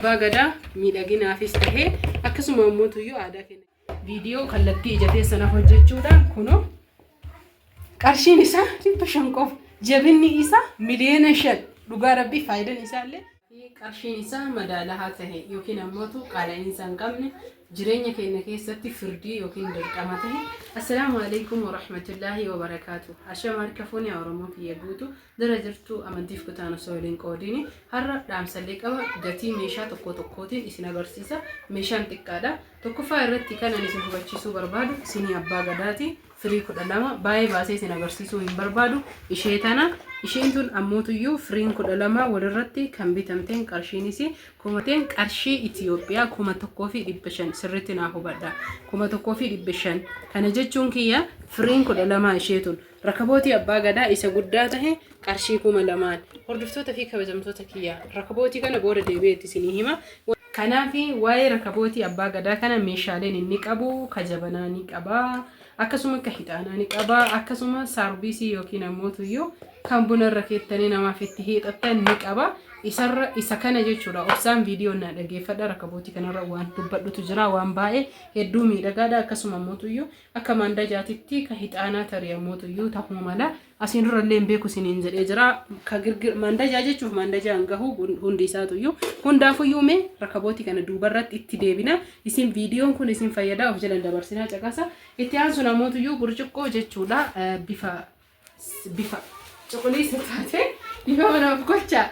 Abbaa Gadaa miidhaginaafis tahee akkasuma ammoo aadaa keenya viidiyoo kallattii ija teessanaaf hojjechuudhaan kunoo qarshiin isaa 500 qofa, jabinni isaa 5,000,000, dhugaa rabbii faayidaan isaallee qarshiin isaa madaalahaa tahe yookiin ammootu qaala'iinsa hin qabne jireenya keenya keessatti firdii yookiin dirqama tahe. Assalaamu alaikum warahmatullaahi wabarakaatu. Ashama harka fuunee Oromoo kiyya guutu dara jirtu, amantiif kutaan osoo waliin qoodini har'a dhaamsallee qaba. Gatii meeshaa tokko tokkootiin isin agarsiisa. Meeshaan xiqqaadha. Tokkoffaa irratti kan ani isin hubachiisuu barbaadu sinii abbaa gadaati. Firii 12 baay'ee baasee isin agarsiisuu hin barbaadu. Ishee tana, isheen tun ammootuyyuu firiin 12 walirratti kan bitamteen qarshiinis kumateen qarshii Itiyoophiyaa 1500. Sirriitti naa hubadha, 1500. Kana jechuun kiyya firiin 12 ishee tun rakabootii abbaa gadaa isa guddaa tahe qarshii 2000n. Hordoftoota fi kabajamtoota kiyya, rakabootii kana booda deebi'eetti isinii hima. Kanaaf waa'ee rakabootii abbaa gadaa kana meeshaaleen inni qabu ka jabanaa ni qaba, akkasuma ka hixaanaa ni qaba, akkasuma saarbiisii yookiin ammootuyyuu kan buna irra keettanii namaaf itti hiixattan ni qaba. Isarra isa kana jechuudha. Obsaan viidiyoo naa dhageeffadha. Rakabootii kanarra waan dubbadhutu jira, waan baay'ee hedduu miidhagaadha. Akkasuma ammootuyyuu akka maandajaatitti ka hixaanaa tarii ammootuyyuu tahuu mala. Asiin dura illee hin beeku isiniin jedhee jira. Ka girgir maandajaa jechuuf maandajaa hin gahu hundi isaatuyyuu. Hundaafuyyuu mee rakabootii kana duubarratti itti deebina. Isin viidiyoon kun isin fayyadaa, of jalan dabarsinaa caqasa. Itti aansuun ammootuyyuu burcuqqoo jechuudha. Bifa cuquliisa taate, bifa manaaf gocha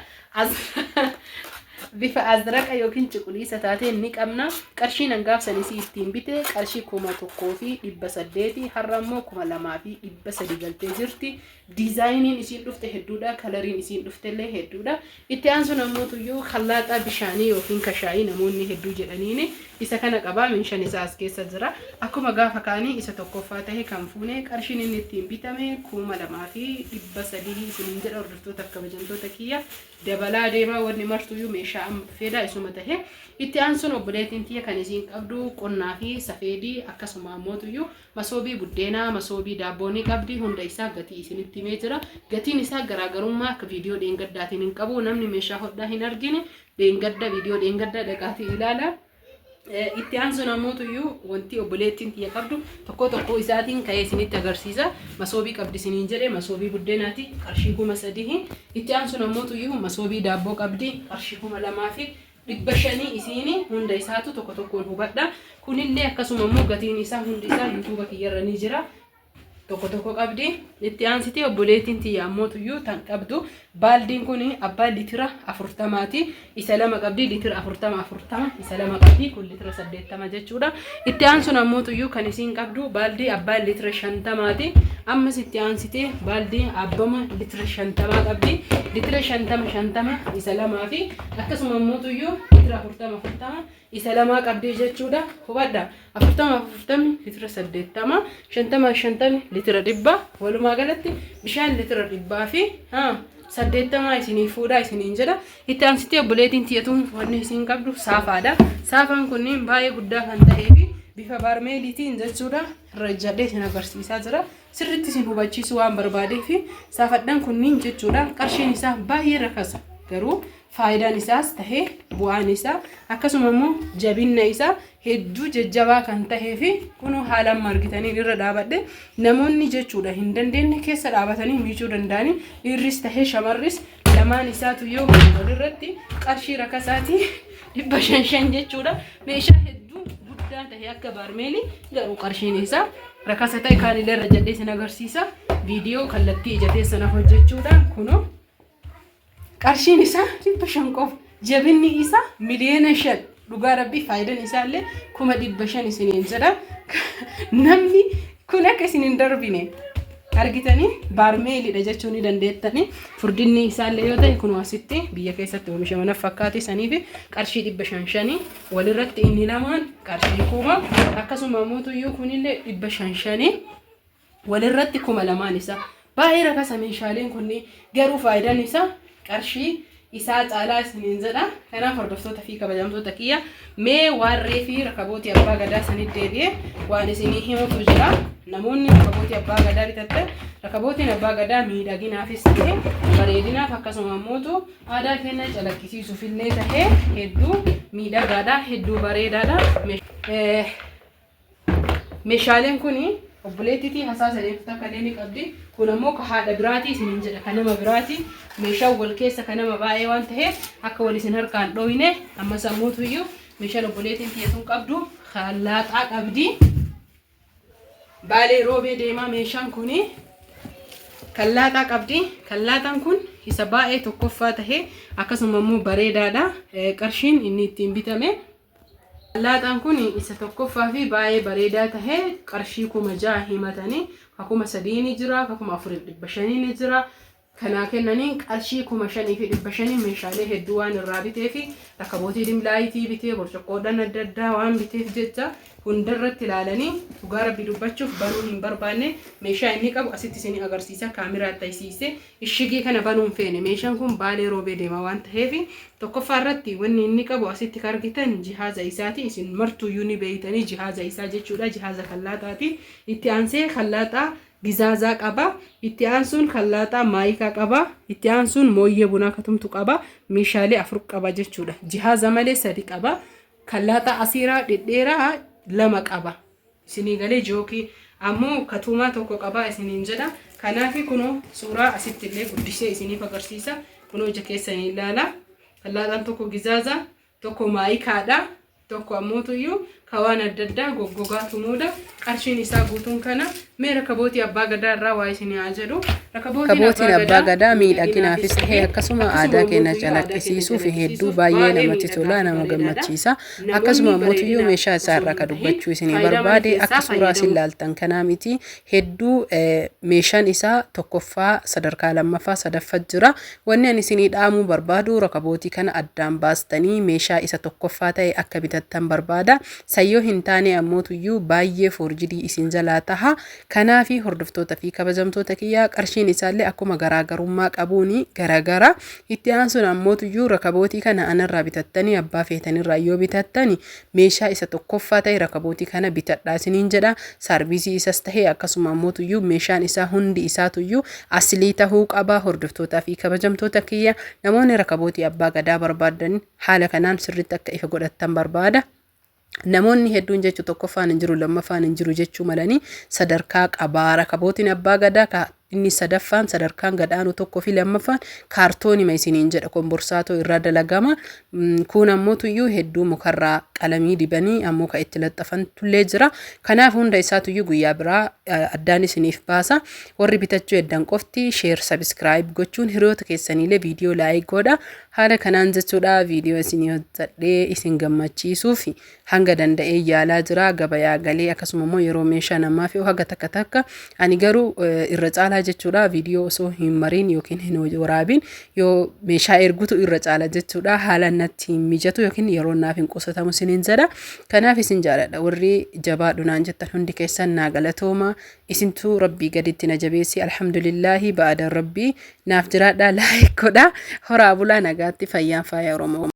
bifa azraqa yookiin cuquliisa taate ni qabna. Qarshiin hangaaf sanisii ittiin bite qarshii 1800, har'a immoo 2300 galtee jirti. Diizaayiniin isiin dhufte hedduudha. Kalariin isiin dhuftellee hedduudha. Itti aansuun ammootuyyuu kallaaxaa bishaanii yookiin kashaayii namoonni hedduu jedhaniini isa kana qabaa. Meeshaan isaa as keessa jira. Akkuma gaafa kaanii isa tokkoffaa tahe kan fuune qarshiin inni ittiin bitame 2300 isiniin jedha. Hordoftoota kabajamtoota kiyya, dabalaa deemaa wanni martuyyuu meeshaa amma dhufeedha isuma tahe. Itti aansuun obboleettiin tiyya kan isiin qabdu qonnaa fi safeedii, akkasuma ammootuyyuu masoobii buddeenaa, masoobii daabboo ni qabdi. Hunda isaa gatii isinitti himee jira. Gatiin isaa garaagarummaa akka viidiyoo dheengaddaatiin hin qabu. Namni meeshaa hodhaa hin argine dheengadda viidiyoo dheengaddaa dhaqaatii ilaala. Itti aansuun ammootuyyuu wanti obboleettiin tiyya qabdu tokko tokko isaatiin ka'ee isinitti agarsiisa. Masoobii qabdi isiniin jedhe, masoobii buddeenaati, qarshii 3000. Itti aansuun ammootuyyuu masoobii daabboo qabdi, qarshii 2500 isiini. Hunda isaatu tokko tokkoon hubadha. Kunillee akkasuma immoo gatiin isaa hundi isaa yuutuuba kiyyarra ni jira. Tokko tokko qabdi. Itti aansitee obboleettiin tiyya ammootuyyuu tan qabdu baaldiin kun abbaa litira 40ti. Isa lama qabdi, litira 40 40 isa lama qabdi, kun litira 80 jechuudha. Itti aansuun ammootuyyuu kan isiin qabdu baaldii abbaa litira 50ti. Ammas itti aansitee baaldii abbama litira 50 qabdi. Litira 50 50 isa lamaa fi akkasuma ammootuyyuu litira 40 40 isa lamaa qabdii jechuudha. Hubadha. 40 40 litira 80, 50 50 litira 100, walumaa galatti bishaan litira 180 isinii fuudhaa isiniin jedha. Itti aansitee obboleettiin tiyyatuun wanni isiin qabdu saafaadha. Saafaan kunniin baay'ee guddaa kan ta'ee fi bifa baarmeeliitiin jechuudha. Irra ijjadhee isin agarsiisaa jira. Sirriitti isin hubachiisuu waan barbaadee fi saafadhaan kunniin jechuudha. Qarshiin isaa baay'ee rakasa. Garuu faayidaan isaas tahee bu'aan isaa akkasuma immoo jabinna isaa hedduu jajjabaa kan tahee fi kunoo haala amma argitaniin irra dhaabadhe namoonni jechuudha hin dandeenye keessa dhaabatanii miicuu danda'anii, dhiirris tahee shamarris lamaan isaatu yoo walirratti qarshii rakasaatii 500 jechuudha. Meeshaa hedduu guddaa tahe akka baarmeelii garuu qarshiin isaa rakasa ta'e kaanillee irra jedhee isin agarsiisa. Viidiyoo kallattii ija teessanaaf hojjechuudha kunoo qarshiin isaa 500 qofa, jabinni isaa 5,000,000, dhugaa rabbii faayidaan isaallee 500,000 isiniin jedha. Namni kun akka isin hin darbine argitanii baarmeelidha jechuu ni dandeettanii. Furdinni isaallee yoo ta'e kun asitti biyya keessatti oomisha mana fakkaate sanii fi qarshii dhibba shan shanii walirratti inni lamaan qarshii 1000, akkasuma mootuyyuu kunillee dhibba shan shanii walirratti 2000 isaa. Baay'ee rakasa meeshaaleen kunniin, garuu faayidaan isaa qarshii isaa caalaa isiniin jedha. Kanaaf hordoftoota fi kabajamtoota kiyya, mee waarree fi rakabootii abbaa gadaa sanitti deebi'ee waan isinii himutu jira. Namoonni rakabootii abbaa gadaa bitattan Rakabootiin abbaa gadaa miidhaginaafis ta'e bareedinaaf akkasuma ammootu aadaa keenya calaqqisiisuuf illee ta'e hedduu miidhagaadha, hedduu bareedaadha. Meeshaaleen kun obboleettiitii hasaasa deemtu takka illee ni qabdi. Kun ammoo ka haadha biraatii isiniin jedha, ka nama biraati. Meeshaan wal keessa ka nama baay'ee waan ta'eef akka wal isin harkaan dhooyne ammas ammootuyyuu meeshaan obboleettiin tiyya tun qabdu laaxaa qabdi. Baalee roobee deemaa meeshaan kun kan laaxaa qabdi. Kan laaxaan kun isa baay'ee tokkoffaa tahee akkasuma immoo bareedaadha. Qarshiin inni ittiin bitame. Laaxaan kun isa tokkoffaa fi baay'ee bareedaa tahee qarshii 6000 himatanii ka 3000 ni jira, ka 4500 ni jira. Kanaa kennaniin qarshii 5500 meeshaalee hedduu waan irraa biteefi rakabootii dimlaayitii bitee borcoqqoodhan adda addaa waan biteef jecha hundarratti ilaalanii dhugaa rabbi dubbachuuf banuu hin barbaanne meeshaa inni qabu asitti isin agarsiisa kaamiraa taysiise ishigii kana banuu hin feene meeshaan kun baalee roobee deema waan ta'eef tokkoffaa irratti wanni inni qabu asitti kan argitan jihaaza isaati isin martuuyyuu ni beeytanii jihaaza isaa jechuudha jihaaza kallaaxaati itti aansee kallaaxaa gizaazaa qaba. Itti aansuun kallaaxaa maayikaa qaba. Itti aansuun mooyyee bunaa katumtu qaba. Meeshaalee afur qaba jechuudha. Jihaaza malee sadi qaba. Kallaaxaa asiiraa dhedheeraa lama qaba. Isinii galee jookii ammoo katumaa tokko qaba isiniin jedha. Kanaafi kunoo suuraa asitti illee guddisee isiniif agarsiisa. Kunoo ija keessanii ilaala. Kallaaxaan tokko gizaaza, tokko maayikaadha. Tokko ammootuyyuu ka waan adda addaa goggogaa tumuudha. Qarshiin isaa guutuun kana. Mee rakabootii abbaa gadaa irraa waa isin haa jedhu. Rakabootiin abbaa gadaa miidhaginaafis ta'e akkasuma aadaa keenya calaqqisiisuuf hedduu baay'ee namatti tola nama gammachiisa. Akkasuma ammootuyyuu meeshaa isaa irraa ka dubbachuu isinii barbaade akka suuraa isin laaltan kanaa miti hedduu meeshaan isaa tokkoffaa sadarkaa lammaffaa sadaffa jira. Wanni ani isinii dhaamuu barbaadu rakabootii kana addaan baastanii meeshaa isa tokkoffaa ta'e akka bitattan barbaada. San yoo hin taane ammootuyyuu baayyee foorjidii isin jalaa taha. Kanaafi hordoftoota fi kabajamtoota kiyya qarshiin isaallee akkuma garaagarummaa qabuuni garagara. Itti aansuun ammootuyyuu rakabootii kana anarraa bitattanii abbaa feetanirraa yoo bitattani meeshaa isa tokkoffaa ta'e rakabootii kana bitadhaa isiniin jedha. Saarviisii isas ta'e akkasuma ammootuyyuu meeshaan isaa hundi isaatuyyuu aslii tahuu qaba. Hordoftootaa fi kabajamtoota kiyya namoonni rakabootii abbaa gadaa barbaaddan haala kanaan sirriitti akka ifa godhattan barbaada. Namoonni hedduun jechuu tokkoffaan hin jiru lammaffaan hin jiru jechuu malanii sadarkaa qabaa. Rakabootiin abbaa gadaa ka inni sadaffaan sadarkaan gadhaanu tokko fi lammaffaan kaartoonima isiniin jedha komborsaatoo irraa dalagama. Kuun ammoo tuyyuu hedduu mukarraa qalamii dibanii ammoo ka itti laxxafantullee jira. Kanaaf hunda isaa tuyyuu guyyaa biraa addaan isiniif baasa. Warri bitachuu eddan qofti share subscribe gochuun hiriyoota keessaniilee viidiyoo like godha. Haala kanaan jechuudha viidiyoo isinii hojjedhee isin gammachiisuuf hanga danda'ee yaalaa jira gabayaa galee akkasuma immoo yeroo meeshaa namaa fe'u haga takka takka ani garuu irra caalaa jechuudha viidiyoo osoo hin mariin yookiin hin waraabin yoo meeshaa ergutu irra caala jechuudha haala natti hin mijatu yookiin yeroo naaf hin qusatamu isiniin jedha kanaaf isin jaaladha warri jabaadhu naan jettan hundi keessan naa galatooma Isintu rabbii gaditti na jabeessi alhamdulillaahi ba'adan rabbii naaf jiraadhaa like godhaa horaa bulaa nagaatti fayyaan faaya oromoo.